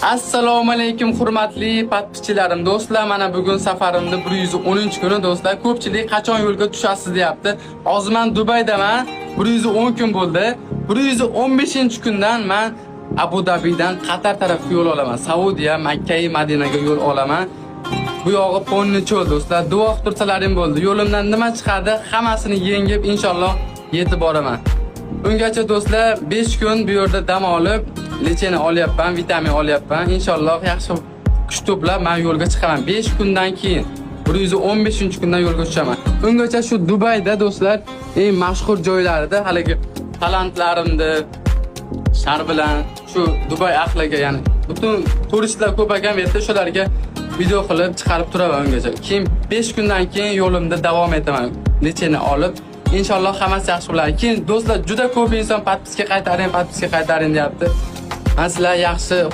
Assalomu alaykum, hurmatli подписчи larim, do'stlar. Mana bugun safarimni 110-kuni, do'stlar. Ko'pchilik qachon yo'lga tushasiz deyapti. Hozir men Dubaydaman. 110 kun bo'ldi. 115-kundan men Abu Dabidan Qatar tarafga yo'l olaman. Saudiya, Makka, Madinaga yo'l olaman. Bu yog'i полный cho'l, do'stlar. Duo qilib tursalaring bo'ldi. Yo'limdan nima chiqadi, hammasini yengib, inshaalloh yetib boraman. Ungacha, do'stlar, 5 kun bu yerda dam olib, лечение olyapman, vitamin olyapman. Inshaalloh yaxshi kuch to'plab men yo'lga chiqaman. 5 kundan keyin, 115-kundan yo'lga tushaman. Ungacha shu Dubayda, do'stlar, eng mashhur joylarida haligi talantlarimni shar bilan shu Dubay ahliga, ya'ni butun turistlar ko'p ekan bu yerda, shularga video qilib chiqarib turaman ungacha. Keyin 5 kundan keyin yo'limda davom etaman. Лечение olib, inshaalloh hammasi yaxshi bo'ladi. Keyin, do'stlar, juda ko'p inson подписка qaytaring, подписка qaytaring deyapti. Man sizlar yaxshi